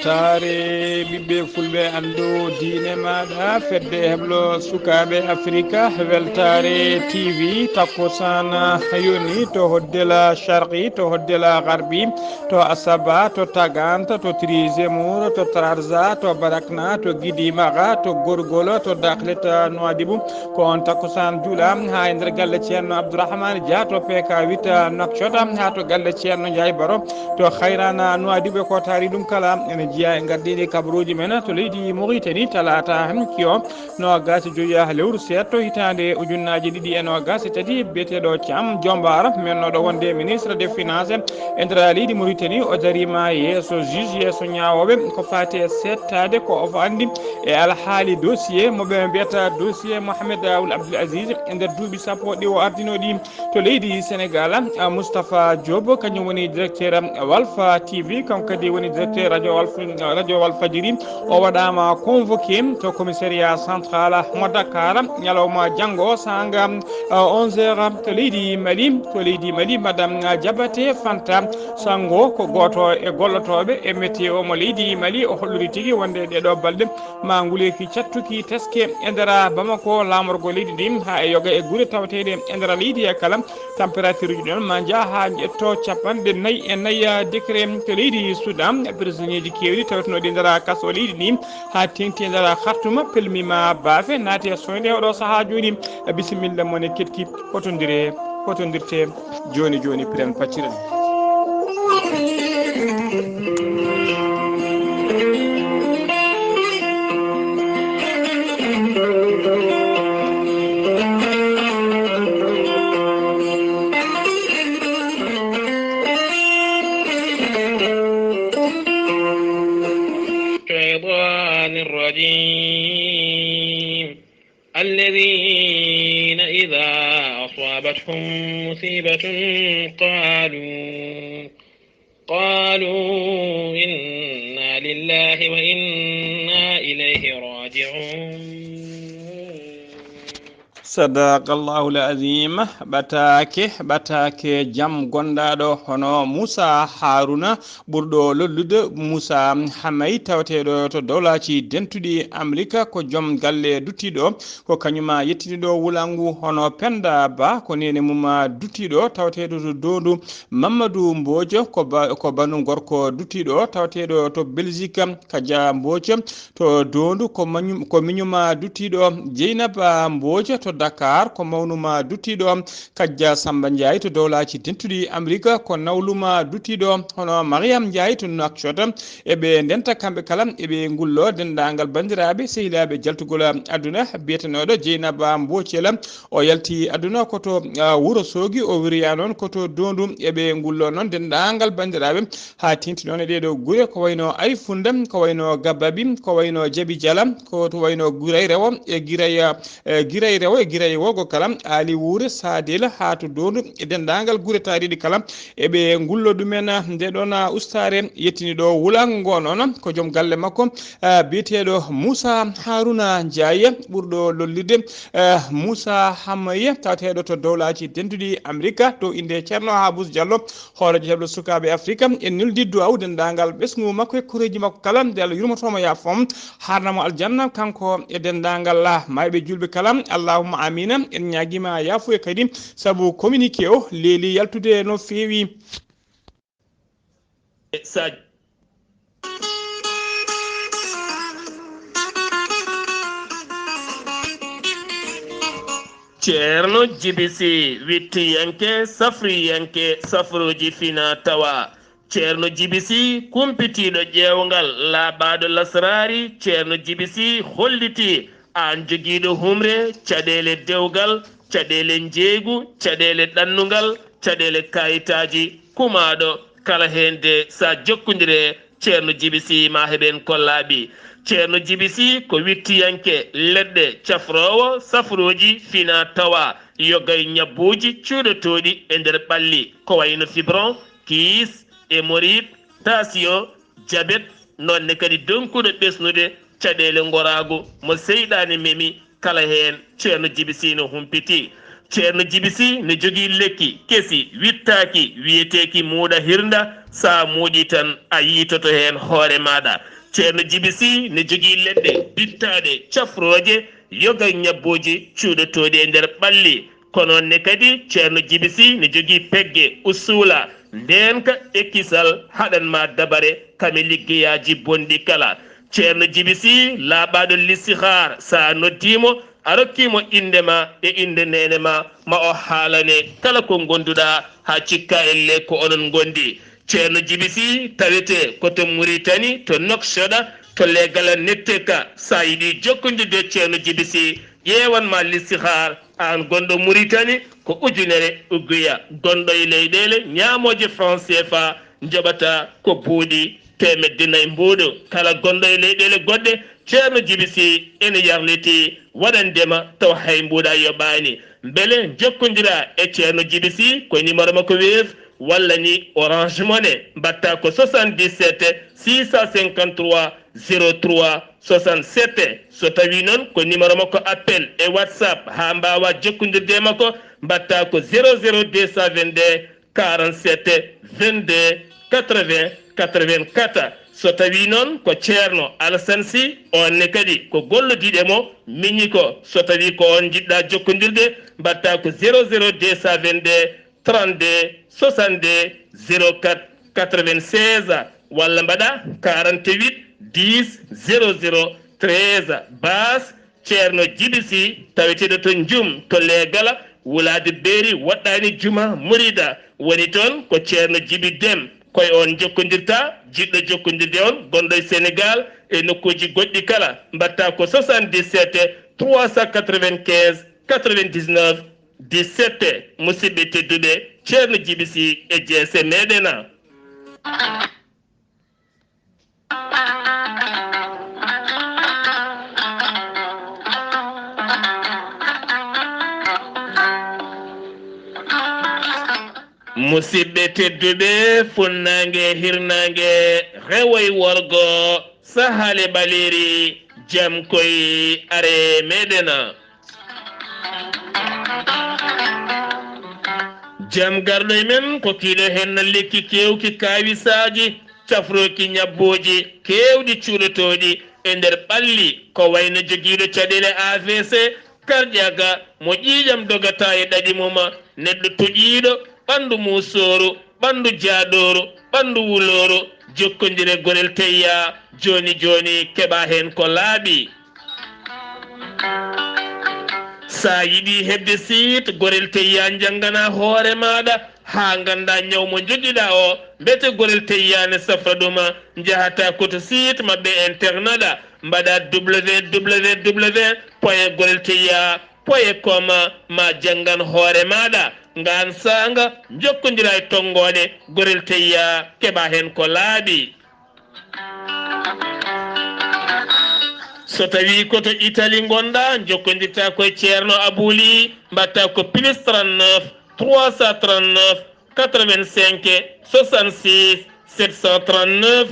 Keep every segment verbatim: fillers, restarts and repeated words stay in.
Taare ɓiɓɓe fulɓe, anndu diine maaɗa, fedde heblo sukaaɓe Afrika, Weltaare T V, takkusaan yoni to Hoddela Sharqi, to Hoddela Garbi, to Asaba, to Taganta, to Trizemour, to Trarza, to Barakna, to Gidimaga, to Gorgolo, to Dakhlet Nouadhibou. Ko on takkusaan juula haa e nder galle Ceerno Abdourahmane Dia to P K huit Nouakchott, haa to galle Ceerno Ndiaye Baro to Khayrana Nouadhibou. Ko taari ɗum kala ene jeyaa e ngardiiɗi kabaruuji men to leydi Mauritanie, talaata hannki o, noogaas e joyi lewru seeɗto hitaande ujunnaaje ɗiɗi e noogaas e tati, biyeteeɗo Thiam Diombar, mennooɗo wonde ministre des finances e nder leydi Mauritanie, o dariima yeeso juge, yeeso ñaawooɓe, ko faati e seettaade ko o anndi e alhaali dossier mo ɓe mbiyata dossier Mohamed Ould Abdel Aziz e nder duuɓi sappo ɗi o ardinoo ɗi to leydi Senegal. Moustapha Diop, kañum woni directeur Walf T V, kanko kadi woni directeur radio Walf, radio Walfadjiri. O waɗaama convoqué to commissariat central mo Dakar ñalawma janngo, saanga, uh, onze heures to leydi Mali. To leydi Mali, Madame Diabaté Fanta Sango ko gooto e gollotooɓe e météo mo leydi Mali. O hollori tigi wonde ɗeɗo balɗe ma nguleyki cattuki teske e nder Bamako, laamorgo leydi ndi, haa e yoga e gure tawateeɗe e nder leydi e kala. Température uji ɗon ma njaha haa ƴetto capanɗe nayi e nayi degré to leydi Soudan. Prisonnier ji keewɗi tawetnooɗi e nder kaso leydi ndi haa teŋti e nder Khartoum pelmima baafe naati e soynde e oɗo sahaa jooni. Bisimilla mon e ketki, hotondire, hotondirte jooni jooni, piren pacciren. الشيطان الرجيم. الذين إذا أصابتهم مصيبة قالوا، قالوا إنا لله وإنا إليه راجعون. Sadaqallahul azim. Ɓataake, ɓataake jam gondaaɗo hono Moussa Harouna, ɓurɗo lollude Moussa Hamay, tawateeɗo to Dowlaaji Dentuɗi Amerika, ko joom galle duttiiɗo, ko kañum yettiniiɗo wulangu hono Penda Ba, ko neene mum duttiiɗo, tawateeɗo to Doondu, Mamadou Mbodj, ko ba-, ko banndum gorko duttiiɗo, tawateeɗo to Belgique, Kadia Mbodj, to Doondu, ko mañum, ko miñum duttiiɗo, Dieynaba Mbodj, to Dakar, ko mawnum duttiiɗo, Kadia Samba Ndiaye to Dowlaaji Dentuɗi Amerika, ko nawlum duttiiɗo hono Mariam Ndiaye to Nouakchott. Eɓe ndenta kamɓe kala, eɓe ngullo denndaangal banndiraaɓe, sehilaaɓe jaltugol aduna, biyetenooɗo Dieynaba Mbocela. O yalti aduna ko to, ah, Wuro Soogi, o wiriya noon ko to Doondu. Eɓe ngullo noon denndaangal banndiraaɓe haa teeŋti noon e ɗee ɗoo gure, ko wayno Ayfunda, ko wayno Gababi, ko wayno Jabi Jala, ko to wayno Guray Rewo e Giray, eh, Giray Rewo e Giray Wogo kala, Aali Wuure, Saadel, haa to Doondu e denndaangal gure taariiɗe kala. Eɓe ngullo ɗumen nde ɗoon ustaare yettini ɗo wulango noon, ko joom galle makko, eh, biyeteeɗo Moussa Harouna Ndiaye, ɓurɗo lollirde, eh, Moussa Hamaye, tawateeɗo to Dowlaaji Dentuɗi Amerika, to innde Ceerno Habous Diallo, hooreejo heɓlo sukaaɓe Afrika. En neldi duwaaw denndaangal ɓesngu makko e koreeji makko kala, nde Allah yurmoto mo, yaafoo mo, haarna mo aljanna, kanko e denndaangal mayɓe juulɓe kala. Allahumma amiina. En ñaagiima yaafuya kadi, sabu communiqué o leeli yaltude no feewi. Sa- Ceerno Jibisi, wittiyanke, safriyanke, safruuji fina tawa. Ceerno Jibisi, kumpitiiɗo ƴeewngal, laaɓaaɗo lasraari. Ceerno Jibisi holliti aan jogiiɗo humre, caɗeele dewgal, caɗeele njeeygu, caɗeele ɗannungal, caɗeele kaayitaaji, kumaaɗo kala heen de, sa jokkondire Ceerno Jibisi, ma heɓen kollaaɓi. Ceerno Jibisi ko wittiyanke leɗɗe, cafroowo safrooji fina tawa, yogay ñabbuuji cuuɗotooɗi e nder ɓalli, ko wayno fibron, kiis, hémorroïde, tension, jabet, noon ne kadi donkuɗo ɓesnude caɗeele ngoraagu mo seyɗaane memi, kala heen Ceerno Jibisi no humpiti. Ceerno Jibi Sih ne jogii lekki kesi wittaaki wiyeteeki muuɗa hirnda, so a muuɗii tan a yiitoto heen hoore maaɗa. Ceerno Jibi Sih ne jogii leɗɗe bittaaɗe cafrooje, yoga ñabbooji cuuɗotooɗi e nder ɓalli. Kono ne kadi Ceerno Jibi Sih ne jogii pegge usuula, ndeenka e kisal haɗan ma dabare kame liggeyaaji bonɗi kala. Ceerno Jibi Sih laaɓaaɗo listihaar, so a noddii mo, a rokkii mo innde ma e innde neene ma, ma o haalane kala ko ngonduɗaa haa cikka elle ko onon ngondi. Ceerno Jibi Sih tawetee ko to Muritani, to Noksoɗa, to Leegala Netteka. So a yiɗii jokkondirde e Ceerno Jibi Sih, ƴeewan ma listihaar, aan gonɗo Muritani ko ujunere uguya, gonɗo e leyɗeele ñaamooje franc C F A, njoɓata ko buuɗi teemedde nayi mbuuɗu. Kala gonɗo e leyɗeele goɗɗe, Ceerno Jibi Sih ene yarlitii waɗande ma taw hay mbuuɗa yoɓaani. Mbele njokkondira e Ceerno Jibi Sih ko numéro makko Wave walla ni Orange Money, mbaɗta ko soixante-dix-sept six cent cinquante-trois zéro trois soixante-sept. So tawii noon ko numéro makko appel e WhatsApp haa mbaawa jokkondirde e makko, mbaɗta ko zéro zéro deux cent vingt-deux quarante-sept vingt-deux quatre-vingts quatre-vingt-quatre. So tawii noon ko Ceerno Alassane Sy, oon ne kadi ko gollodiiɗo e mo, miñi ko, so tawii ko oon njiɗɗa jokkondirde, mbaɗta ko zéro zéro deux cent vingt-deux trente-deux soixante-deux zéro quatre quatre-vingt-seize, walla mbaɗa quarante-huit dix zéro zéro treize. Baas Ceerno Jibi Sih, taweteeɗo to Njum, to Leegala, wulaade beeri, woɗɗaani juma, murida. Woni toon ko Ceerno Jibi Dem. Ko e oon njokkondirta, jiɗɗo jokkondirde on, gonɗo e Senegaal e nokkuuji goɗɗi kala. Mbaɗta ko soixante-dix-sept trois cent quatre-vingt-quinze quatre-vingt-dix-neuf dix-sept. Musidɓe tedduɓe, Ceerno Jibi Sih e jeese meɗen. Musidɓe tedduɓe, funnaange, hirnaange, rewo e worgo, sahaale ɓaleeri, jam koy are meɗen. Jam garɗo e men ko kiiɗo heen lekki keewki kaawisaaji, cafrooki ñabbooji keewɗi cuuɗotooɗi e nder ɓalli, ko wayno jogiiɗo caɗeele A V C, karƴaaka, mo ƴiiƴam dogata e ɗaɗi mum, neɗɗo toƴiiɗo, ɓanndu muusooru, ɓanndu jaadooru, ɓanndu wulooru, jokkondire Gorel Teyya, jooni jooni keɓa heen ko laaɓi. Sa yiɗi heɓde site Gorel Teyya, janngana hoore maaɗa haa ngannda ñaw mo njogiɗa o, mbete Gorel Teyya ne safra ɗum, njahata ko to site maɓɓe internet, mbaɗa W W W point gorel teyya point com, ma janngan hoore maaɗa. Ngaan saanga, njokkondira e tonngoode Gorel Teyya, keɓa heen ko laaɓi. So tawii ko to Italie ngonɗa, njokkondirta ko e Ceerno Abuli, mbaɗta ko plus trente-neuf trois cent trente-neuf quatre-vingt-cinq soixante-six sept cent trente-neuf.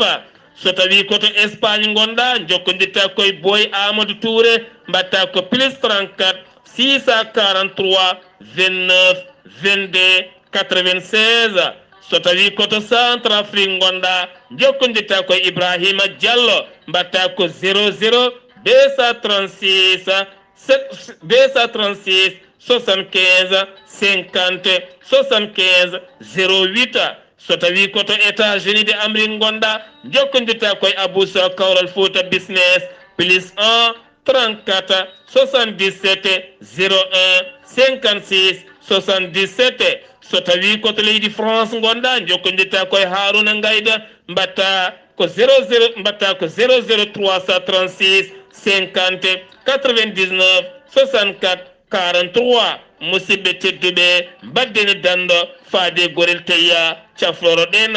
So tawii ko to Espagne ngonɗa, njokkondirta ko e Boy Amadou Touré, mbaɗta ko plus trente-quatre six cent quarante-trois vingt-neuf vingt-deux quatre-vingt-seize. So tawii ko to Centrafrique ngonɗa, njokkondirta ko e Ibrahima Diallo, mbaɗta ko zéro zéro deux cent trente-six, deux cent trente-six soixante-quinze cinquante soixante-quinze zéro huit. So tawii ko to États-Unis de Amérique ngonɗa, njokkondirta ko e Abou Sow Kawral Fouta Business, plus un trente-quatre soixante-dix-sept zéro un cinquante-six soixante-dix-sept. So tawii ko to leydi France ngonɗa, njokkondirta ko e Haruna Ngayda, mbaɗta ko zéro zéro, mbaɗta ko zéro zéro trois cent trente-six cinquante quatre-vingt-dix-neuf soixante-quatre quarante-trois. Musidɓe tedduɓe, mbaɗden e danndo faade Gorel Teyya, cafroro ɗen.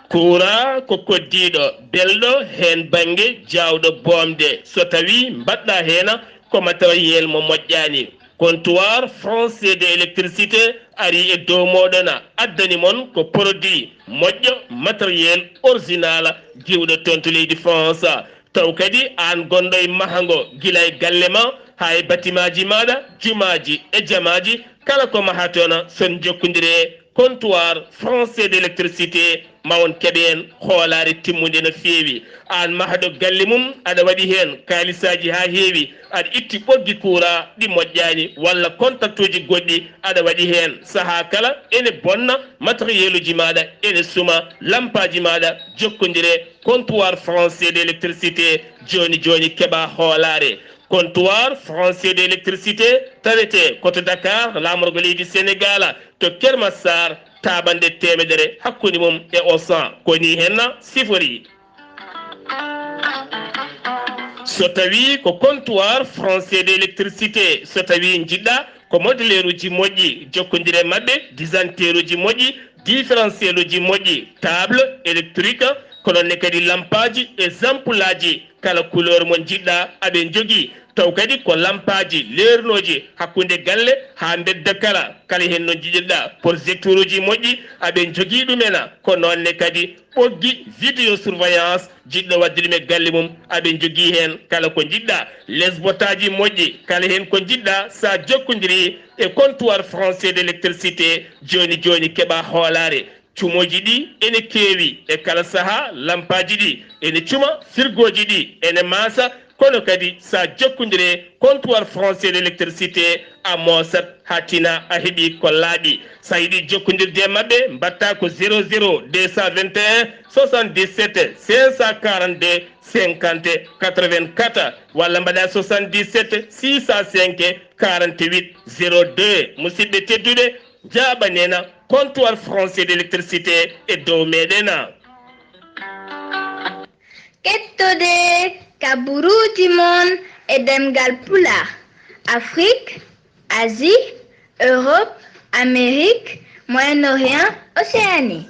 Kuuraa ko koddiiɗo, belɗo heen bannge, jaawɗo boomde. So tawii mbaɗɗa heen ko matériel mo moƴƴaani, comptoir français de électricité, Ari e dow mooɗon, addani mon ko produit moƴƴo, matériel original, diwɗo toon to leydi France. Taw kadi aan gonɗo e mahango, gila e galle ma haa e batimaaji maaɗa, jumaaji e jamaaji, kala ko mahaa toon, son jokkondire e comptoir français d'électricité, ma on keɓe heen hoolaare timmunde no feewi. Aan mahɗo galle mum, aɗa waɗi heen kaalisaaji haa heewi, aɗa itti ɓoggi kuuraa ɗi moƴƴaani, walla kontaktuuji goɗɗi aɗa waɗi heen. Sahaa kala ene bonna, matériel uji maaɗa ene suma, lampaaji maaɗa, jokkondire comptoir français d'électricité, jooni jooni keɓaa hoolaare. Comptoir français d'électricité tawetee ko to Dakar, laamorgo leydi Senegaal, to Keur Massar, taaɓannde teemedere hakkunde mum e Auchan. Ko nii heen sifori. So tawii ko comptoir français d'électricité, so tawii njiɗɗaa ko moduleeruuji moƴƴi, jokkondire e maɓɓe, disanteeruuji moƴƴi, différentiel uji moƴƴi, table électrique, ko noon ne kadi lampaaji e zampulaaji, kala couleur mo njiɗɗaa aɓe njogii. Taw kadi ko lampaaji leernooji hakkunde galle haa mbedda kala, kala heen no njiɗirɗaa. Projecteur uji moƴƴi aɓe njogii ɗumen, ko noon ne kadi ɓoggi vidéo surveillance, jiɗɗo waɗde ɗum e galle mum, aɓe njogii heen kala ko njiɗɗaa. Lesbotaaji moƴƴi, kala heen ko njiɗɗaa, so a jokkondirii e comptoir français d'électricité, jooni jooni keɓaa hoolaare. Cumooji ɗi ene keewi e kala sahaa, lampaaji ɗi ene cuma, firgooji ɗi ene maasa, kono kadi so a jokkondire comptoir français d'électricité, a moosat haa tina a heɓi ko laaɓi. So a yiɗi jokkondirde e maɓɓe, mbaɗtaa ko zéro zéro deux cent vingt et un soixante-dix-sept cinq cent quarante-deux cinquante quatre-vingt-quatre, walla mbaɗaa soixante-dix-sept six cent cinq quarante-huit zéro deux. Musidɓe tedduɓe, njaaɓanena comptoir français d'électricité e dow meɗen. Kettude kaburuuji mon e ɗemngal Pulaar, Afrik, Asie, Europe, Amérique, Moyen-Orient, Océanie.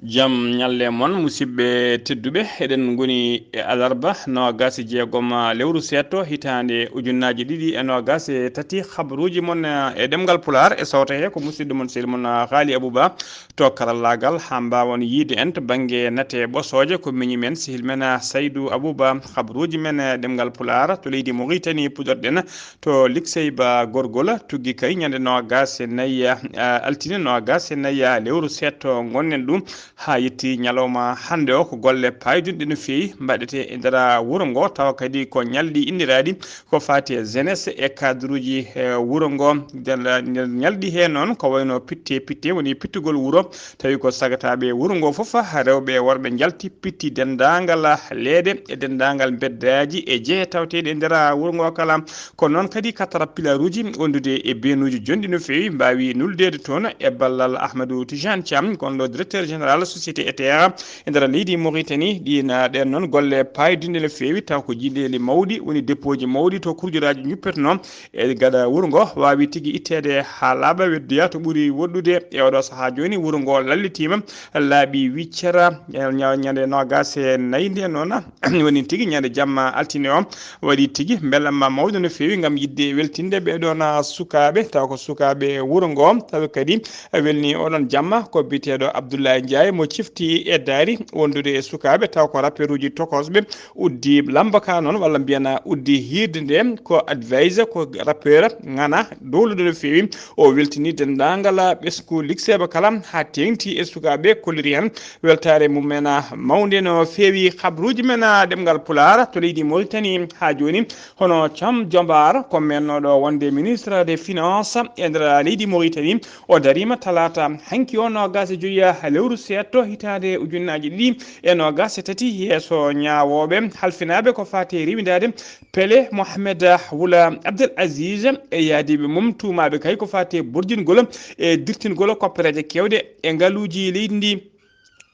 Jam ñalle mon, musidɓe tedduɓe. Eɗen ngoni e alarba noogas e jeegom lewru seeɗto, hitaande ujunnaaji ɗiɗi e noogas e tati. Habaruuji mon e ɗemngal Pulaar e sawto he ko musidɗo mon, sehil mon, Haali Abuba, to karallaagal, haa mbaawon yiide en to bannge nate ɓosooje. Ko miñi men, sehil men, Saydu Abuba. Habaruuji men e ɗemngal Pulaar, to leydi Moritani puɗorɗen, to Liksey Ba Gorgol, tuggi kay ñande noogas e nayi, a, altine noogas e nayi lewru seeɗto ngonɗen ɗum, haa yetti ñalawma hannde o. Ko golle paydunɗe no feewi mbaɗete e nder wuro ngo, tawa kadi ko ñalɗi inniraaɗi ko faati e jeunesse e cadre uji, e, wuro ngo. Nden, nder ñalɗi he noon, ko wayno pitte pitte, woni pittugol wuro, tawi ko sagataaɓe wuro ngo fof, rewɓe e worɓe, njalti, pitti denndaangal leeɗe e denndaangal mbeddaaji e jehe tawateeɗi e nder wuro ngo kala. Kono noon kadi, caterpillaruuji wondude e beenuuji jonɗi no feewi mbaawi nuldeede toon e ballal Ahmadou Tidiane Thiam, gonɗo directeur général société E T R e nder leydi Mauritanie. Ɗiin, ɗeen noon golle paydunɗe no feewi, taw ko jiiɗeeli mawɗi, woni dépôtji mawɗi to kurjoraaji njuppetenoo e gaɗa wuro ngo, waawi tigi itteede haa laaɓa, weddoya to ɓuri woɗɗude. E oɗo sahaa jooni, wuro ngo lallitiima, laaɓi wiccere. E ña-, ñande noogas e nayi nde noon, woni tigi ñande jamma altine o, waɗi tigi mbelamma mawɗo no feewi ngam yiɗde weltinde ɓee ɗoon sukaaɓe, taw ko sukaaɓe wuro ngo. Tawi kadi welni oɗon jamma ko biyeteeɗo Abdoulaye Ndiaye, mo cifti e daari wondude e sukaaɓe, taw ko rapperuuji tokosɓe uddi lamba ka noon, walla mbiyana uddi hiirde nde. Ko adviser, ko rappeur ŋana dowluɗo no feewi. O weltini denndaangal ɓesngu Likseeba kala, haa teeŋti e sukaaɓe, kolliri heen weltaare mum en mawnde no feewi. Habaruuji men ɗemngal Pulaar to leydi Mauritanie haa jooni, hono Cam Jombaar, ko meennooɗo wonde ministre des finances e nder leydi Mauritanie, o dariima talaata hanki o, noogas e joyi lewru seeɗto, hitaande ujunnaaji ɗiɗi e noogas e tati, yeeso ñaawooɓe halfinaaɓe ko faati e rewindaade Pele Mohamed Wula Abdel Aziz e yaadiiɓe mum, tuumaaɓe kay ko faati e burjingol e dirtingol koppereeje keewɗe e ngaluuji leydi ndi.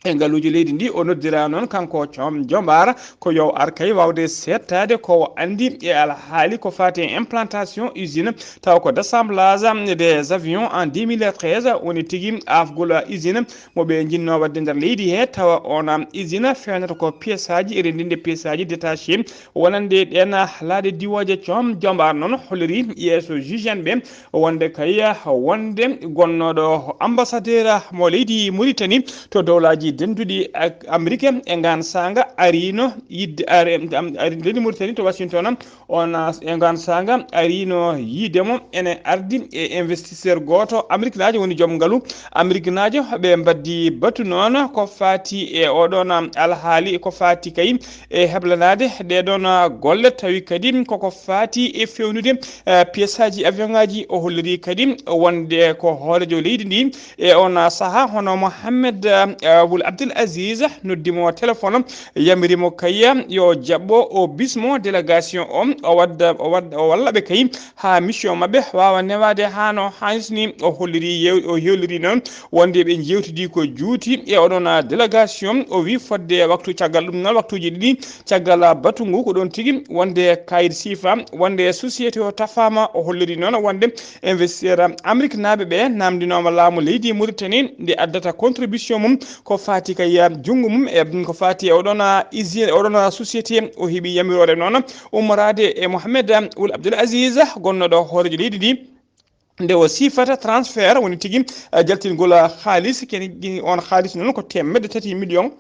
e ngaluuji leydi ndi. O noddira noon kanko Com Jombaara ko yo ar kay waawde seettaade ko o anndi e alhaali ko faati e implantation usine, taw ko d'assemblage des avions en deux mille treize woni tigi afgol usine mo ɓe njinnoo waɗde nder leydi he, tawa on usine feewnata ko pièce aji, e renndinde pièce aji détaché wonande ɗeen laaɗe diwooje. Com Jombaara noon holliri yeeso juge en ɓe wonde kay wonde gonnooɗo ambassadeur mo leydi Mauritanie to dowlaaji dennduɗi ak Amérique e ngaan saanga ariino yiɗde, ari, am, ari leydi Mauritanie to Washington, on, e ngaan saanga ariino yiide mo ene ardi e investisseur gooto Amérique naajo woni joom ngalu Amérique naajo. Ɓe mbaddi batu noon ko faati e oɗoon alhaali ko faati kay e heblanaade ɗee ɗoon golle, tawi kadi koko faati e feewnude, eh, pièce aji avion aji. O holliri kadi wonde ko hoorejo leydi ndi e on saha hono Mohamed, eh, Wul Abdul Aziz noddi mo téléphone, yamiri mo kay yo jaɓɓo o bismo délégation o, o wadda, o wadda, o walla ɓe kay haa mission maɓɓe waawa newaade haa no haanirta ni. O holliri yew-, o hewliri noon wonde ɓe njeewtidi ko juuti e oɗon délégation. O wi fodde waktu caggal ɗum noon, waktuuji ɗiɗi caggal batu ngu, ko ɗoon tigi wonde kayit siifa, wonde société o tafaama. O holliri noon wonde investisseur Amérique naaɓe ɓe naamndinooma laamu leydi Mauritanie nde addata contribution mum ko faati kay junngo mum e ko faati e oɗon usine, oɗon société. O heɓi yamiroore noon ummoraade e Mohamed Wul Abdul Aziz, gonnooɗo hooreejo leydi ndi, nde o siifata transfert, woni tigi, eh, jaltingol, eh, haalis, kene, on haalis noon ko teemedde tati million.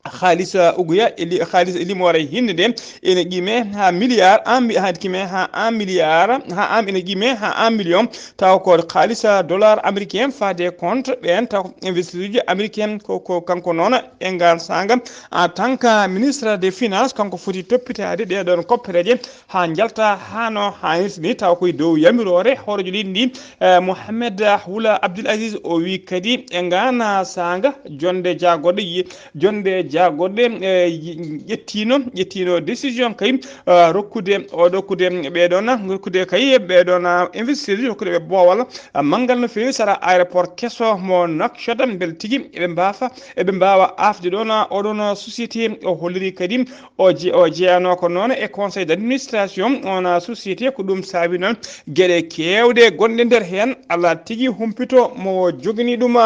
Haalis, eh, uguya e li-, haalis e limoore hinnde nde ene qime haa milliard, en mi-, haa qime haa un milliard, haa am ene qime haa un million, taw ko haalis, eh, dollar américain faade compte ɓeen, taw ko investisseur uji américain ko, ko kanko noon e ngaan saanga en tant que ministre des finances, kanko foti toppitaade ɗee ɗoon koppereeje haa njalta haa no haanirta ni, taw koye dow yamiroore hooreejo leydi ndi, eh, Mohamed Wula Abdul Aziz. O wi kadi e ngaan saanga jonde jaagoɗe yi-, jonde jaagoɗe, eh, yi-, ƴettiino, ƴettiino décision kay, eh, rokkude, o rokkude ɓee ɗoon, rokkude kay ɓee ɗoon investisseur uji, rokkude ɓe boowal, eh, manngal no feewi sara aéroport keso mo Nouakchott, mbele tigi eɓe mbaafa, eɓe mbaawa aafde ɗoon oɗoon société. O holliri kadi o je-, o jeyanoo ko noon e conseil d'administration on société. Ko ɗum saabi noon geɗe keewɗe gonɗe nder heen, alaa tigi humpito mo jogini ɗum.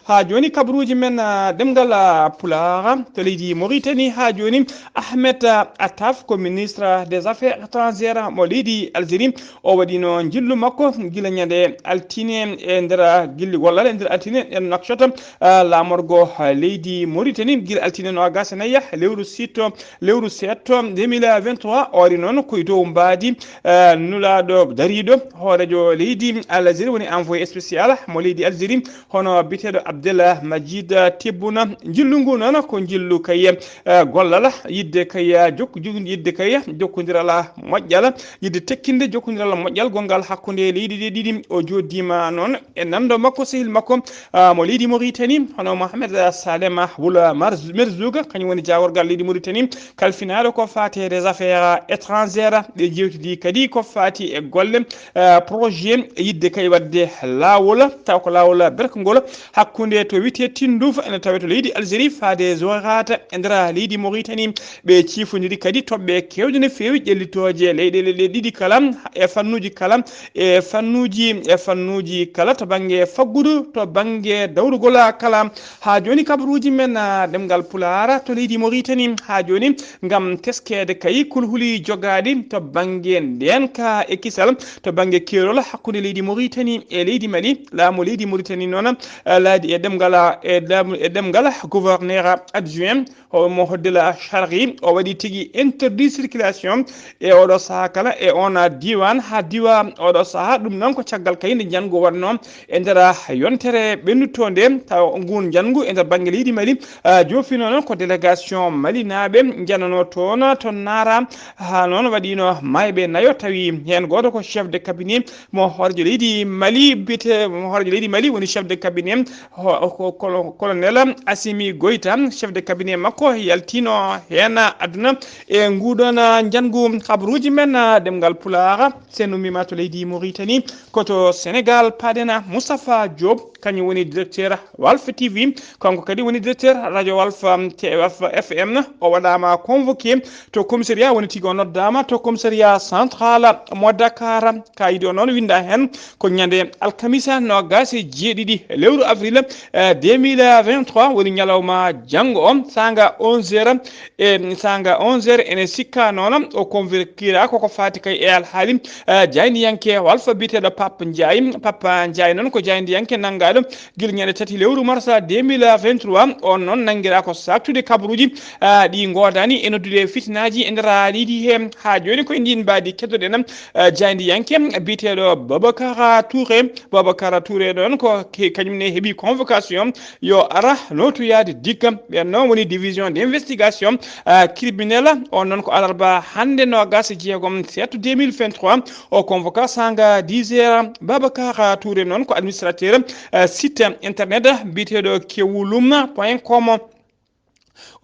Haa jooni kabaruuji men, ah, ɗemngal, ah, Pulaar to leydi Mauritanie. Haa jooni Ahmed, ah, Attaf ko ministre des affaires étrangères mo leydi Algérie. O waɗino njillu makko gila ñande altine e nder gilli gollal e nder altine e Nouakchott, ah, laamorgo, ah, leydi Mauritanie gila altine noogas e nayi lewru sitto, lewru seetto deux mille vingt-trois. O ari noon koye dow mbaadi, ah, nulaaɗo dariiɗo hooreejo leydi Algérie, woni envoyé spécial mo leydi Algérie, hono biyeteeɗo Abdel Majid Tebboune. Njillu ngu noon ko njillu kay, eh, gollal, yiɗde kay, eh, jokku-, jokku-, yiɗde kay jokkondiral moƴƴal, yiɗde tekkinde jokkondiral moƴƴal gonngal hakkunde leyɗe ɗe ɗiɗi. O jooɗdiima noon e nanndo makko, sehil makko, ah, mo leydi Mauritanie, hono Mohamed Salema Wula Marz-, Merzoug, kañum woni jaagorgal leydi Mauritanie, kalfinaaɗo ko faati e des affaires étrangères. Ɓe njeewtidi kadi ko faati e golle, eh, projet yiɗde kay waɗde laawol, taw ko laawol berkongol hakkunde to wiyetee Tindouf ene tawee to leydi Algérie faade Zouérate e nder leydi Mauritanie. Ɓe ciifondiri kadi toɓɓe keewɗe no feewi ƴellitooje leyɗeele ɗe ɗiɗi kala e fannuuji kala, e fannuuji, e fannuuji kala to bannge faggudu, to bannge dawrugol kala. Haa jooni kabaruuji men, ah, ɗemngal Pulaar to leydi Mauritanie. Haa jooni ngam teskeede kay kulhuli jogaaɗi to bannge ndeenka e kisal, to bannge keerol hakkunde leydi Mauritanie e leydi Mali. Laamu leydi Mauritanie noon, eh, laaɗi e ɗemngal, e laamu, e ɗemngal gouverneur adjoint o mo Hoddila Charri, o waɗi tigi interdit circulation e oɗo sahaa kala e on diiwaan haa diiwa oɗo sahaa. Ɗum noon ko caggal kay nde njanngu waɗnoo e nder yontere ɓennutoo nde, tawa nguun njanngu e nder bannge leydi Mali, ah, joofino noon ko délégation malinaaɓe njananoo toon to Nara, haa noon waɗiino maayɓe nayo, tawi heen gooto ko chef de cabinet mo hooreejo leydi Mali, biyete mo hooreejo leydi Mali woni chef de cabinet ho-, ko kolo-, colonel Assimi Goïta, chef de cabinet makko. ko yaltino heen aduna. E nguɗon njanngu kabaruuji men ɗemngal Pulaar, sen ummiima to leydi Mauritanie, ko to Senegaal paaɗen. Moustapha Diop, kañum woni directeur Walf T V, kanko kadi woni directeur radio Walf, um, T F F M. O waɗaama convoqué to commissariat, woni tigi o noddaama to commissariat central mo Dakar. Kayit o noon winnda heen ko ñande alkamisa noogaas e jeeɗiɗi lewru avril, eh, deux mille vingt-trois, woni ñalawma janngo o, saanga onze heures. E saanga onze heures, ene sikka noon o convoquera koko faati kay e alhaali, eh, jaayndiyanke Walf biyeteeɗo Pape Ndiaye. Pape Ndiaye noon ko jaayndiyanke nanngaaɗo gila ñande tati lewru marsa deux mille vingt-trois. On noon nanngiraa ko saaktude kabaruuji, ah, ɗi ngoodaani e noddude fitinaaji e nder leydi he. Haa jooni ko e ndiin mbaadi keddoɗen, ah, jaayndiyanke biyeteeɗo Babacar Touré. Babacar Touré noon ko ke-, kañum ne heɓi convocation yo ara nootoyaade dikka. Ɓeen noon woni division d'investigation, ah, criminelle. On noon ko alarba hannde noogaas e jeegom septembre deux mille vingt-trois. O convoqué saanga dix heures. Babacar Touré noon ko administrateur, eh, site internet biyeteeɗo kewulum point com.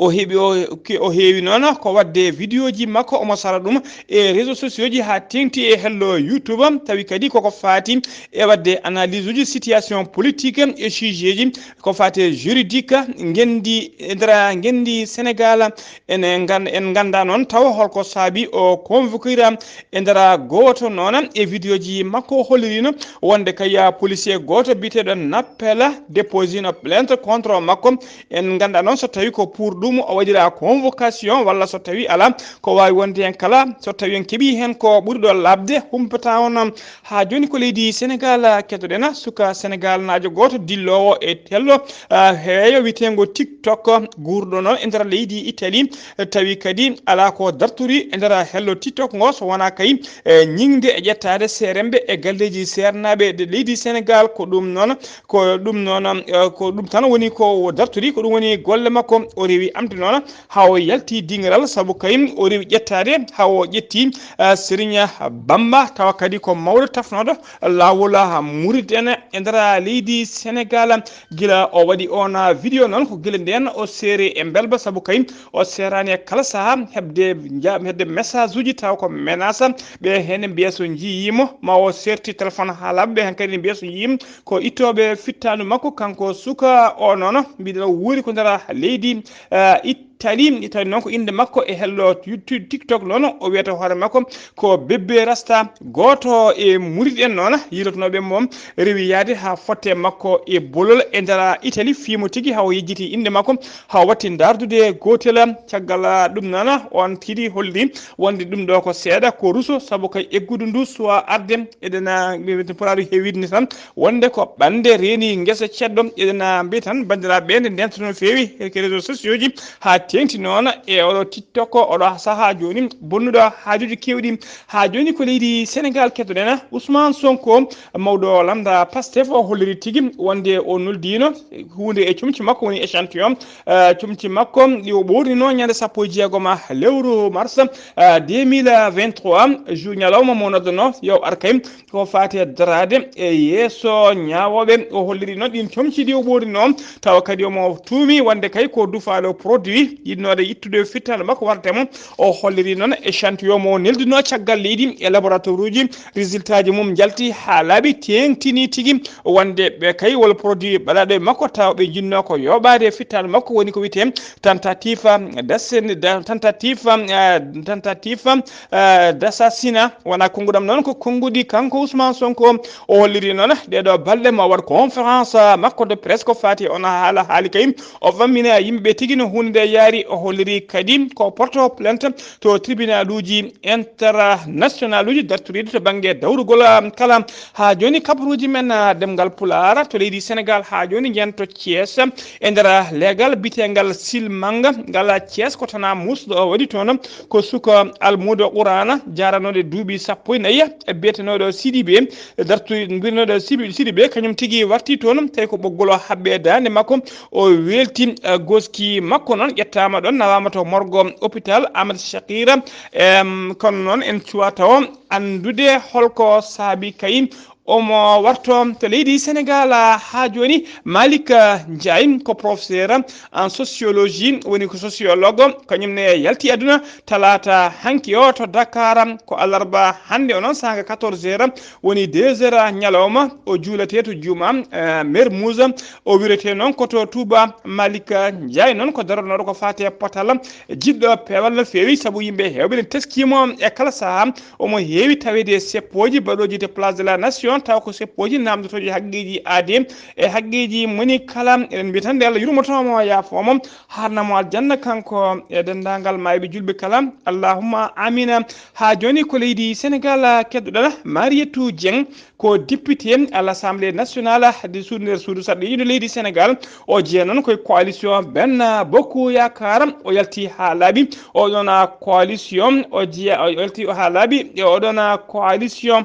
O heɓi, o, o heewi noon ko waɗde vidéoji makko, omo sara ɗum e réseaux sociaux ji haa teeŋti e hello YouTube. Tawi kadi koko faati e waɗde analyse uji situation politique e sujet ji ko faati e juridique, ngenndi, e nder ngenndi Senegaal. En ngan-, en nganndaa noon tawa holko saabi o convoquera. E nder gooto noon e vidéoji makko, o hollirino wonde kay policier gooto biyeteeɗo Nappela déposino plainte contre makko. En nganndaa noon so tawi ko pour ɗum o waɗira convocation walla so tawi alaa, ko waawi wonde heen kala. So tawi en keɓii heen ko ɓuri ɗo laaɓde, humpata on. Haa jooni ko leydi Senegaal keddoɗen, suka Senegaalnaajo gooto dilloowo e hello, ah, heeyo wiyeteengo TikTok, guurɗo noon e nder leydi Italie. Tawi kadi alaa ko dartori e nder hello TikTok ngo so wonaa kay, eh, ñiŋde e ƴettaade seeremɓe e galleeji seernaaɓe e leydi Senegaal. Ko ɗum noon, ko ɗum noon, eh, ko ɗum tan woni ko dartori, ko ɗum woni golle makko. O rewi amde noon haa o yalti diŋiral, sabu kay o rewi ƴettaade haa o ƴetti, eh, Serigne Bamba, tawa kadi ko mawɗo tafnooɗo laawol, ah, murid en e nder leydi Senegaal. Gila o waɗi on, ah, vidéo noon, ko gila ndeen o seeri e mbelba, sabu kay o seeraani e kala sahaa heɓde nja-, heɓde message uji taw ko menace. Ɓe heen mbiya so njiyiimo ma o serti téléphone haa laaɓa, ɓe heen kadi mbiya so njiyiimo ko ittooɓe fittaandu makko. Kanko suka o noon, mbiɗen o wuuri ko nder leydi, ah, Italie. Tawi noon ko innde makko e hello YouTube, TikTok noon, o wiyata hoore makko ko Bébé Rasta. Gooto e murid en noon yiilotonooɓe mo rewi yaade haa fotte makko e bolol e nder Italie, fii mo tigi haa o yejjiti innde makko, haa o watti ndaardude gootel. Caggal ɗum noon, on tigi holli wonde ɗum ɗo ko seeɗa, ko ruso, sabu kay eggudu ndu suwaa arde. Eɗen, ah, mi, mi, pulaar heewidni tan wonde ko ɓannde reeni ngesa ceddo. Eɗen, ah, mbiya tan, banndiraaɓe, nde ndentata no feewi e réseaux sociaux ji, haa teeŋti noon e oɗo TikTok, oɗo sahaa jooni bonnuɗo haajuuji keewɗi. Haa jooni ko leydi Senegaal keddoɗen. Ousmane Sonko, mawɗo lannda Pastef, o holliri tigi wonde o nuldiino huunde e comci makko, woni échantillon, eh, comci makko ɗi o ɓoornino ñande sappo e jeegom lewru mars, eh, deux mille vingt-trois, jour ñalawma mo nodduno yo ar kay ko faati e daraade e yeeso ñaawooɓe. O holliri noon ɗiin comci ɗi o ɓoornino, tawa kadi omo tuumi wonde kay ko dufaaɗo produit yiɗnooɗo ittude fittaandu makko warde mo. O holliri noon échantillon mo neldunoo caggal leydi e laboratoire uji, résultat ji mum njalti haa laaɓi, teeŋtini tigi wonde ɓe kay wol produit baɗaaɗo e makko, tawa ɓe njinnoo ko yooɓaade fittaandu makko, woni ko wiyetee tentative d'assassin-, da-, tentative, eh, tentative, eh, d'assassinat. Wonaa konnguɗam noon, ko konnguɗi kanko Ousmane Sonko. O holliri noon ɗee ɗoo balɗe ma waɗ conférence makko de presse ko faati on haala, haali kay o fammina yimɓe tigi no huunde nde yaari. O holliri kadi ko porto plainte to tribunal uji international uji dartoriiɗo to bannge dawrugol, ah, kala. Haa jooni kabaruuji men, ah, ɗemngal Pulaar to leydi Senegaal, haa jooni njeyen to Thiès e nder leegal biyeteengal Silmanga. Ngal Thiès ko tanaa muusɗo o waɗi toon, ko suka almuudo Quraana jaaranooɗo duuɓi sappo e nayi, biyetenooɗo Sidibé, dartu-, mbirnooɗo Sibi-, Sidibé, kañum tigi warti toon, tawi ko ɓoggol o haɓɓe daande makko, o weelti, eh, goski makko noon ƴettaama ɗoon, nawaama to morgo hôpital Amadou Shakir. Em, kono noon en cuwaa tawo anndude holko saabi kay omo warto to leydi Sénégal. Haa jooni, Malick Ndiaye ko professeur en sociologie, woni ko sociologue, kañum ne yalti aduna talaata hanki o to Dakar. Ko alarba hannde o noon, saanga quatorze heures, woni deux heures ñalawma, o juulatee to juuma, eh, Mermoz. O wirete noon ko to Touba. Malick Ndiaye noon ko daronooɗo ko faati e potal, jiɗɗo peewal no feewi, sabu yimɓe heewɓe ne teskiimo e kala sahaa. Omo heewi taweede e seppooji baɗooji to Place de la Nation, tawa ko seppooji naamndotooji haqqeeji aadee e haqqeeji moni kala. Eɗen mbiya tan nde Allah yurmoto mo, yaafoo mo, haarna mo aljanna, kanko e denndaangal maayɓe julɓe kala. Allahumma amina. Haa jooni ko leydi Sénégal keddoɗen. Marietou Dieng ko député à l'Assemblée nationale, de suudu nder suudu sarɗiiji leydi Sénégal. O jeyaa noon koye coalition Benno Bokk Yaakaar. O yalti haa laaɓi. Oɗon coalition, o jeya-, o yalti haa laaɓi e oɗon coalition.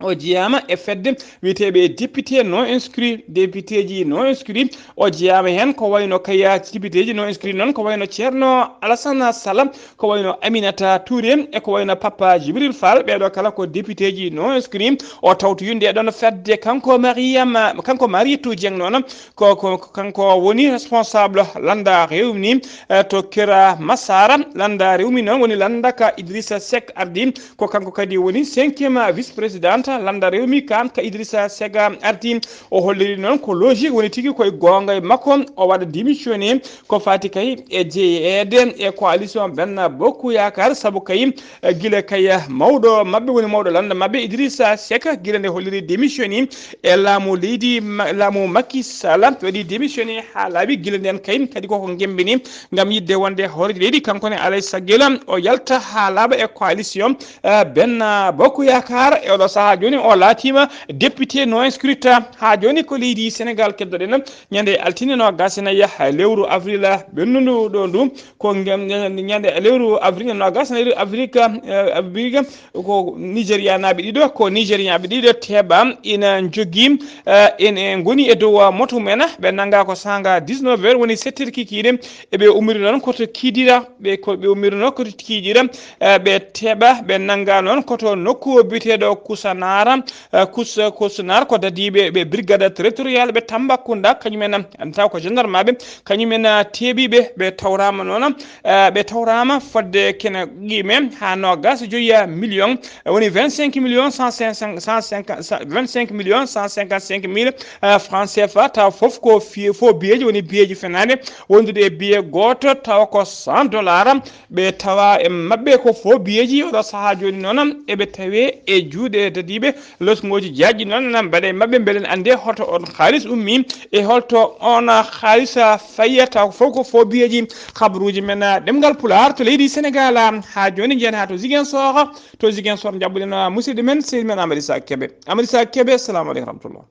O jeyaama e fedde wiyeteeɓe député non inscrit, députéji non inscrit. O jeyaama heen ko wayno kaya députéji non inscrit noon, ko wayno Ceerno Alassane Sall, ko wayno Aminata Touré, e ko wayno Papa Djibril Fall. Ɓeeɗo kala ko députéji non inscrit. O tawtoyi nde ɗon fedde. Kanko Mariama, kanko Marietou Dieng noon, ko, ko, kanko woni responsable lannda rewmi, eh, to Kër Massar. Lannda rewmi noon woni lannda ka Idrissa Seck ardi. Ko kanko kadi woni cinquième vice-président lannda rewmi ka, ka Idrissa Seck ardi. O holliri noon ko logique woni tigi, koye goonga e makko o waɗa démissionné ko faati kay e jeyeede e coalition Benno Bokk Yaakaar, sabu kay, eh, gila kay mawɗo maɓɓe, woni mawɗo lannda maɓɓe, Idrissa Seck, gila nde holliri démissionné e laamu leydi Ma-, laamu Macky Sall, waɗi démissionné haa laaɓi. Gila nden kay kadi koko ngembini ngam yiɗde wonde hooreejo leydi, kanko ne alay saggila o yalta haa laaɓa e coalition, eh, Benno Bokk Yaakaar. E oɗo sahaa jooni o laatiima député non inscrit. Haa jooni ko leydi Sénégal keddoɗen. Ñande altine noogas e nayi lewru avril ɓennundu ɗo ndu, ko ngam ñande lewru avril noogas e nayi lewru avril, eh, avril, ko Nigérianaaɓe ɗiɗo, ko Nigérianaaɓe ɗiɗo teeɓa ina njogii, eh, ina ngoni e dow moto mumen. Ɓe nanngaa ko saanga dix-neuf heures, woni sept heures kikiiɗe. Eɓe ummiri noon ko to Kidira, ɓe ko ɓe ummiri noon ko to Kidira, eh, ɓe teeɓa, ɓe nanngaa noon ko to nokku biyeteeɗo Kusanara, eh, Kus-, Kusanar, ko dadiiɓe ɓe brigade territorial ɓe Tambacounda, kañumen, taw ko gendarmeɓe, kañumen, eh, teeɓiiɓe, ɓe tawraama noon, eh, ɓe tawraama fodde kene qiime haa noogas e joyi million, eh, woni vingt-cinq millions cent cinq, cent cinq, vingt-cinq millions cent cinquante-cinq mille, eh, francs C F A, taw fof ko fi-, faux billeji, woni billeji fenaande, wondude e billet gooto, tawa ko cent dollars. Ɓe tawa e maɓɓe ko faux billeji. Oɗo sahaa jooni noon, eɓe tawe e juuɗe dadiiɓe losngooji jaajɗi noon, ene mbaɗa e maɓɓe, mbele en annde hoto on haalis ummi e holto on haalis fayi, taw ko fof ko faux billeji. Kabaruuji men, ah, ɗemngal Pulaar to leydi Sénégal, ah, haa jooni njeyen haa to Ziguinchor. To Ziguinchor njaɓɓuɗen, ah, musidɗo men, sehil men Amady Sa Kébé. Amady Sa Kébé, assalamu aleykum wa rahmatullah.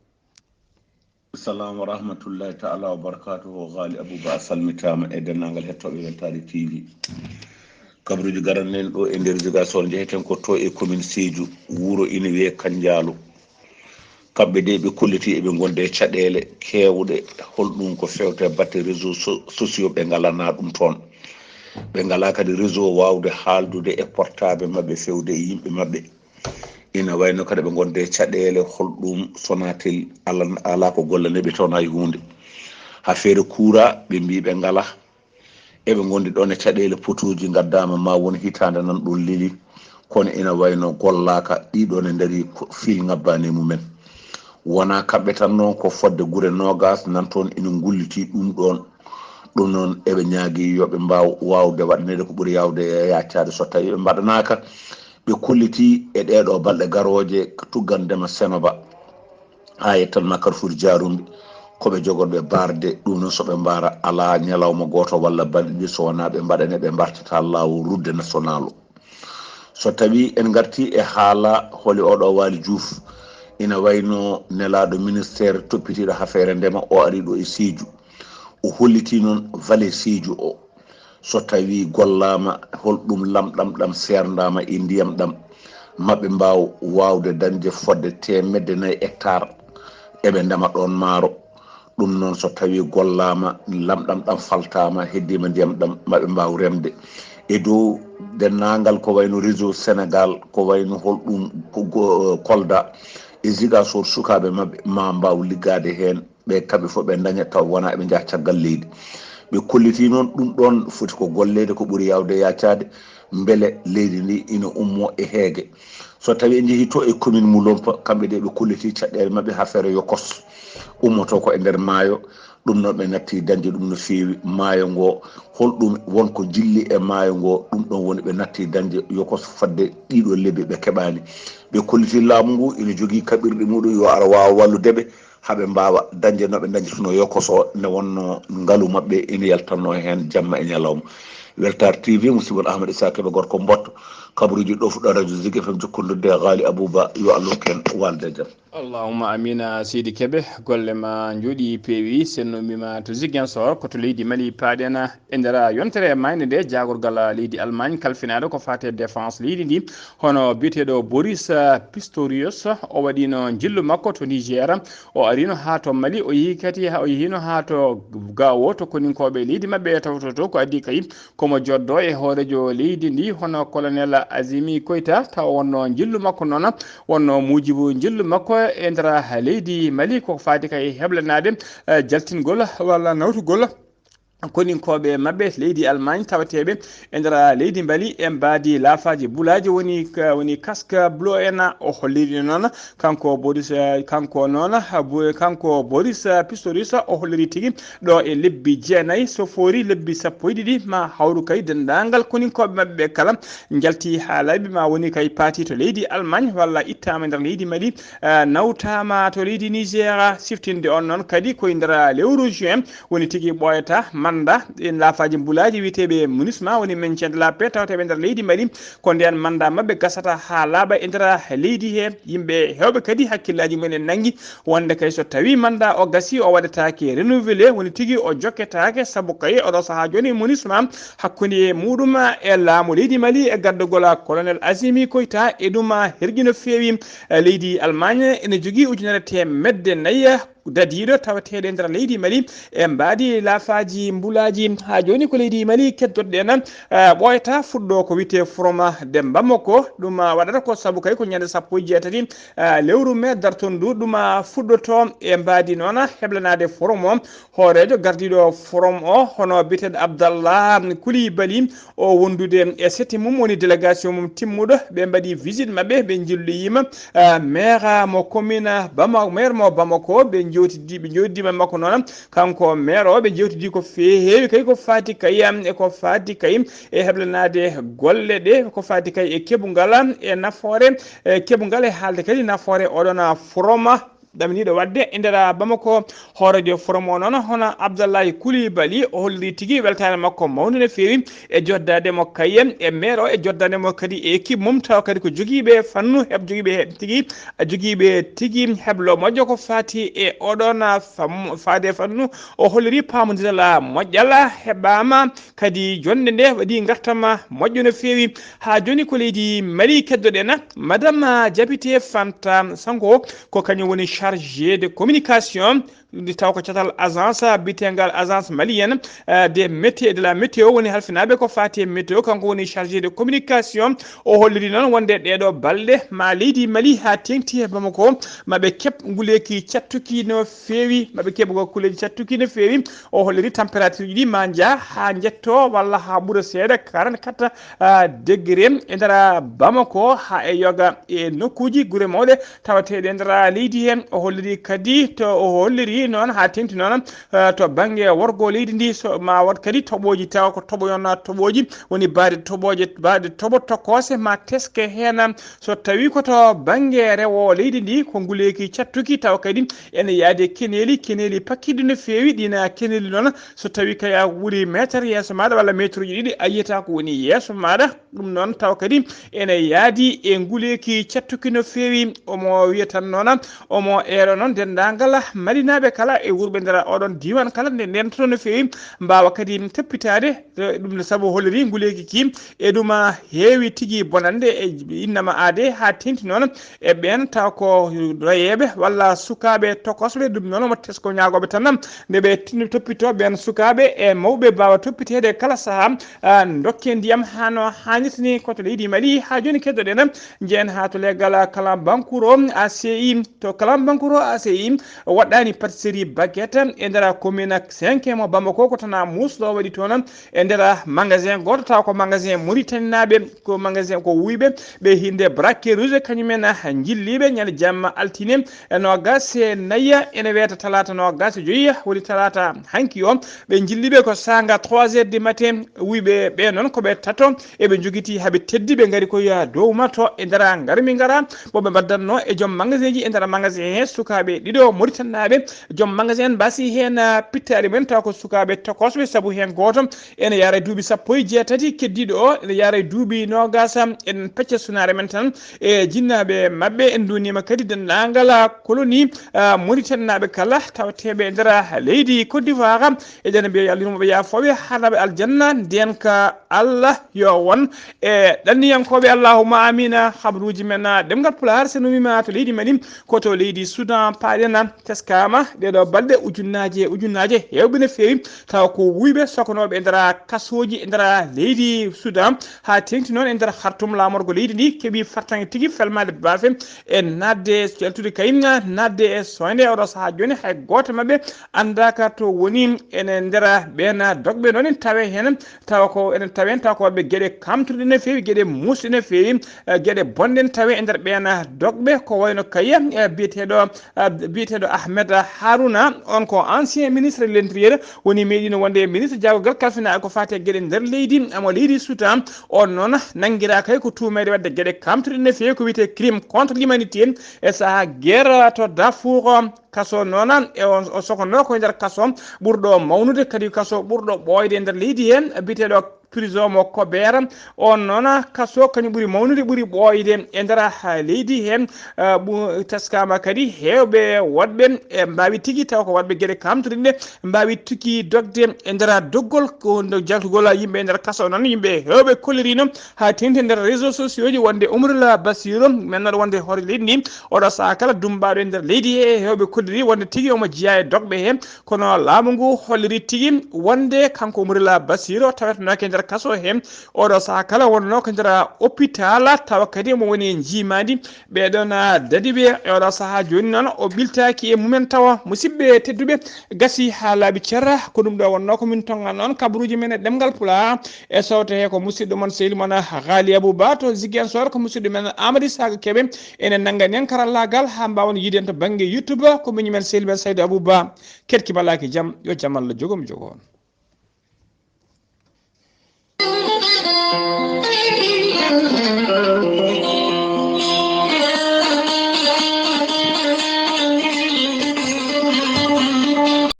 Assalamu wa rahmatullahi taala wa barakatuhu. Ghali Abouba a salmitaama e denndaangal hettooɓe Weltaare T V. Kabaruuji garanɗen ɗo e nder Ziguinchor, njeheten ko to e commune Sédhiou, wuro ina wiyee Kandialo. Kamɓe de ɓe kolliti eɓe ngonde e caɗeele keewɗe, holɗum ko fewte batte réseau so-, sociaux, ɓe ngalana ɗum toon. Ɓe ngalaa kadi réseau waawde haaldude e portable maɓɓe, fewde e yimɓe maɓɓe. Ina wayno kadi ɓe ngonde e caɗeele, holɗum Sonatel ala, alaa ko gollani ɓe toon hay huunde. Haa feere kuura ɓe mbii ɓe ngalaa. Eɓe ngondi ɗoon e caɗeele, potooji ngaddaama, ma won hitaande nan ɗoon leli, kono ina wayno gollaaka, ɗiɗo ne ndarii ko fil ngabbaani e mumen. Wonaa kamɓe tan noon, ko fodde gure noogas nan toon ina ngulliti ɗum ɗoon. Ɗum noon, eɓe ñaagii yo ɓe mbaaw waawde waɗaneede ko ɓuri yaawde e yaacaade. So tawii ɓe mbaɗanaaka, ɓe kollitii e ɗeeɗoo balɗe garooje, tuggandema Senoba, haa yettan ma Carrefour Jaarumbi, ko ɓe jogorɓe baarde. Ɗum noon, so ɓe mbaara, alaa ñalawma gooto walla balɗe ɗiɗi so wonaa ɓe mbaɗane, ɓe mbartata laawol route nationale o. So tawii en ngartii e haala holi oɗo Waly Diouf, ina wayno nelaaɗo ministère toppitiiɗo affaire ndema, o arii ɗo e Sédhiou. O hollitii noon vallée Sédhiou o. So tawii gollaama, holɗum lamɗam ɗam seerndaama e ndiyam ɗam, maɓe mbaaw waawde dañde fodde teemedde nayi hectare, eɓe ndema ɗoon maaro. Ɗum noon, so tawii gollaama, lamɗam ɗam faltaama, heddiima ndiyam ɗam, maɓe mbaaw remde. E dow denndaangal ko wayno réseau Sénégal, ko wayno holɗum ko go-, Kolda, e Ziguinchor, sukaaɓe maɓɓe ma mbaaw liggaade heen, ɓe kamɓe fof ɓe ndaña taw wonaa eɓe njaha caggal leydi. Ɓe kollitii noon ɗum ɗoon foti ko golleede ko ɓuri yaawde yaacaade, mbele leydi ndi ina ummoo e heege. So tawii en njehii to e commune Moulompa, kamɓe de ɓe kollitii caɗeele maɓɓe haa feere Yokos ummotoo ko e nder maayo. Ɗum noon ɓe natti dañde ɗum no feewi. Maayo ngo, holɗum won ko jilli e maayo ngo, ɗum ɗoon woni ɓe natti dañde Yokos fadde ɗiɗo lebbi ɓe keɓaani. Ɓe kollitii laamu ngu ina jogii kaɓirɗe muɗum yo ara waawa wallude ɓe haa ɓe mbaawa dañde no ɓe dañdituno Yokos o, nde wonno ngalu maɓɓe ina yaltanno heen jamma e ñalawma. Weltaare T V, musidɓe mon Ahmed Issa Kébé gorko Mbotto, kabaruuji ɗo fuɗɗo radio Zik F M jokkondirde e Ghali Abouba, yo Allah hokku en walde e jam. Allahumma amina, seydi Kebe, golle ma njooɗi peewi. Sen no mbima to Ziguinchor, ko to leydi Mali paaɗen e nder yontere maayde nde, jaagorgal leydi Allemagne kalfinaaɗo ko faate défense leydi ndi, hono biyeteeɗo Boris, eh, Pistorius, o waɗino njillu makko to Niger, o arino haa to Mali, o yehi kadi, o yehino haa to Gao, to koninkooɓe leydi maɓɓe tawtoto, ko addi kay komo joddo e hoorejo leydi ndi, hono colonel Azimi Koita, taw wonno njillu makko noon, wonno muujibu njillu makko e nder leydi Mali, ko faati kay heblanaade, eh, jaltingol walla nawtugol koninkooɓe maɓɓe leydi Allemagne tawateeɓe e nder leydi Mali e mbaadi laafaaji bulaaji woni, woni casque bleu en. O holliri noon kanko Boris, eh, kanko noon, eh, bu-, kanko Boris, eh, Pistorius, o holliri tigi ɗo e lebbi jeenayi, so foori lebbi sappo e ɗiɗi, ma hawru kay denndaangal koninkooɓe maɓɓe ɓe kala njalti haa laaɓi, ma woni kay paati to leydi Allemagne walla ittaama e nder leydi Mali, eh, nawtaama to leydi Niger, siftinde on noon kadi koye nder lewru juin, woni tigi ɓooyata manda e laafaaji mbulaaji wiyeteeɓe MINUSMA, woni maintien de la paix, tawateeɓe nder leydi Mali. Ko ndeen manda maɓɓe gasata haa laaɓa e nder leydi he. Yimɓe heewɓe kadi hakkillaaji mumen en nanngi wonde kay so tawii manda o gasi, o waɗataake renouvelé, woni tigi o jokketaake, sabu kay oɗo sahaa jooni MINUSMA hakkunde muɗum e laamu leydi Mali e gaddagol colonel Azimi Koita, e ɗum herƴi no feewi. Eh, leydi Allemagne ene jogii ujunere teemedde nayi dadiiɗo tawateeɗo e nder leydi Mali e mbaadi laafaaji mbulaaji. Haa jooni ko leydi Mali keddoɗen, eh, ɓooyata fuɗɗo ko wiyetee forum de Bamako. Ɗum, ah, waɗata ko sabu kay ko ñande sappo e jeetati, eh, lewru mee dartondu. Ɗum, ah, fuɗɗoto e mbaadi noon heblanaade forum o hooreejo gardiiɗo forum o, hono biyeteeɗo Abdallah Coulibaly, o wondude e seti mum, woni délégation mum timmuɗo. Ɓe mbaɗi visite maɓɓe, ɓe njilloyiima, eh, maire mo commune Bamako, maire mo Bamako, ɓe njewtidi, ɓe njewtidima makko noon. Kanko maire o, ɓe njewtidi ko fe-, heewi kay ko faati kay, em, e ko faati kay e heblanaade golle ɗe, ko faati kay e keɓungal, e nafoore, e keɓungal e haalde kadi nafoore oɗon forum ɗaminiiɗo waɗde e nder Bamako. Hooreejo forum o noon, hono Abdallahi Coulibaly, o holliri tigi weltaare makko mawnde no feewi e joddaade mo kay e maire o, e joddaade mo kadi e équipe mum, tawa kadi ko jogiiɓe fannu, heb-, jogiiɓe he-, tigi, jogiiɓe tigi heblo moƴƴo ko faati e oɗon fam-, faade fannu. O holliri paamondiral moƴƴal heɓaama, kadi jonnde nde waɗi ngartam moƴƴo no feewi. Haa jooni ko leydi Mali keddoɗen. Madame Diabité Fanta Sango, ko kañum woni chargé de communication, ndi taw ko catal agence, bitengal Agence Malienne, eh, de météo, de la météo, woni halfinaaɓe ko faati e météo, kanko woni chargé de communication. O holliri noon wonde ɗeeɗo balɗe ma leydi Mali haa teeŋti e Bamako, ma ɓe keɓ nguleeki cattuki no feewi, ma ɓe keɓ nguleeki cattuki no feewi. O holliri température ji ɗi ma njaha haa njetto walla haa ɓura seeɗa quarante-quatre, ah, degré e nder Bamako, haa e yoga e nokkuuji gure mawɗe tawateeɗe e nder leydi heen. O holliri kadi to, o holliri noon haa teeŋti noon, eh, to bannge worgo leydi ndi, so ma waɗ kadi toɓooji, tawa ko toɓo yon toɓooji, woni baade toɓooje, baade toɓo tokoose ma teske heen. So tawii ko to bannge rewo leydi ndi, ko nguleeki cattuki, tawa kadi ene yaadi e keneeli, keneeli pakkiɗi no feewi, ɗina keneeli noon, so tawii kay a ɓuri meetar yeeso maaɗa walla meeturuuji ɗiɗi, a yiyata ko woni yeeso maaɗa. Ɗum noon taw kadi ene yaadi e nguleeki cattuki no feewi. Omo wiya tan noon, omo eero noon denndaangal malinaaɓe kala e wurɓe nder oɗon diiwaan kala nde ndeentoto no feewi, mbaawa kadi toppitaade. Ɗum ne sabu holliri nguleeki ki e ɗuma heewi tigi bonande e innama aade haa teŋti noon e ɓeen taw ko reyeeɓe walla sukaaɓe tokosɓe. Ɗum noon mo tesko ñaagooɓe tan nde ɓe tin- toppito ɓeen sukaaɓe e mawɓe mbaawa toppiteede kala sahaa, ah, dokke ndiyam haa no haanirta ni ko to leydi Mali. Haa jooni keddoɗen njehen haa to leggal Kalambankuro A C I. To Kalambankuro A C I waɗɗaani pâtisserie baguette e nder commune cinq mo Bamako, ko tana muusɗo waɗi toon e nder magasin gooto taw ko magasin Mauritanie naaɓe, ko magasin ko wuyɓe ɓe hinde Braquet Rouge, kañumen jilliiɓe ñande jamma altine e noogas e nayi ene weeta talaata noogas e joyi, woni talaata hanki o. Ɓe jilliiɓe ko saanga trois heures du matin, wuyɓe ɓe noon ko ɓe tato, eɓe jogiti haɓe teddi, ɓe ngari ko ya dow mato e nder ngarmi ngara, mo ɓe mbaddannoo e joom magasin ji e nder magasin he sukaaɓe ɗiɗo Mauritanie-naaɓe, joom magasin mbasi heen, ah, pittaali mumen taw ko sukaaɓe tokosɓe, sabu heen gooto ene yaara e duuɓi sappo e jeetati, keddiiɗo o ene yaara e duuɓi noogas. Eɗen pecca sunaare men tan e jinnaaɓe maɓɓe. En nduuniima kadi denndaangal, ah, colonie, ah, Mauritanie-naaɓe kala tawteeɓe e nder leydi Côte d'Ivoire. Eɗen mbiya yo Allah yurmo ɓe, yaafoo ɓe, haɗa ɓe aljanna, ndeen ka Allah yo won e ɗanniyankooɓe, allahumma amina. Habaruuji men, ah, ɗemngal Pulaar, so numiima to leydi Mali, ko to leydi Soudan paaɗen. Teskaama ɗee ɗoo balɗe ujunnaaje e ujunnaaje heewɓe no feewi taw ko wuyɓe sokonooɓe e nder kasooji e nder leydi Soudan, haa teeŋti noon e nder Khartoum, laamorgo leydi ndi keɓi fartaŋŋe tigi felmaade baafe e naatde e caltude kay, naatde e soynde. Oɗo sahaa jooni hay gooto maɓɓe anndaaka to woni. Ene nder ɓeen dogɓe noon en tawe heen, tawa ko enen tawen tawa ko waɗɓe geɗe kamtuɗe no feewi, geɗe muusɗe no feewi, eh, geɗe bonɗe ne tawe e nder ɓeen dogɓe, ko wayno kay, eh, biyeteeɗo, eh, biyeteeɗo Ahmed Haruna, on ko ancien ministre de l'intérieur, woni meeɗino wonde ministre jaagogal kalfina ko faati e geɗe nder leydi, amo leydi Soudan. On noon nanngiraa kay ko tuumeede waɗde geɗe kamtuɗe no feewi ko wiyetee crime contre l'humanité e sahaa guerre to Darfour. Kaso noon e on o sokonoo ko e nder kaso ɓurɗo mawnude, kadi kaso ɓurɗo ɓooyde e nder leydi heen, biyeteeɗo prison mo Kobera. On noon kaso kañum ɓuri mawnude, ɓuri ɓooyde e nder, ah, leydi heen. Ah, ɓu-, teskaama kadi heewɓe woɗɓe e mbaawi tigi taw ko waɗɓe geɗe kamtuɗe ɗe mbaawi tigi dogde e nder doggol ko nder jaltugol yimɓe e nder kaso noon. Yimɓe heewɓe kolliriino haa teeŋti e nder réseaux sociaux ji wonde Umrila Basiru, men noon wonde hoore leydi ndi, oɗo sahaa kala dummbaaɗo e nder leydi he, heewɓe kolliri wonde tigi omo jeyaa e dogɓe he. Kono laamu ngu holliri tigi wonde kanko Umrila Basiru o tawetenoke e nder kaso he, oɗo sahaa kala wonnoo ko nder hôpital, tawa kadi omo woni e njiimaandi. Ɓee ɗoon, ah, dadiiɓe e oɗo sahaa jooni noon o ɓiltaaki e mumen tawa. Musidɓe tedduɓe, gasi haa laaɓi cer, ko ɗum ɗo wonnoo ko min tonngannoo on kabaruuji men e ɗemngal Pulaar. E sawto he ko musidɗo mon sehil mon, ah, Ghali Abou Ba to Ziguinchor, ko musidɗo men Amady Saga Kebe. Enen nanngani en karallaagal haa mbaawen yiide en to bannge YouTube, ko miñi men sehil men Saydou Abou Ba. Keɗki balaaki jam, yo jam Allah jogo mi jogo on.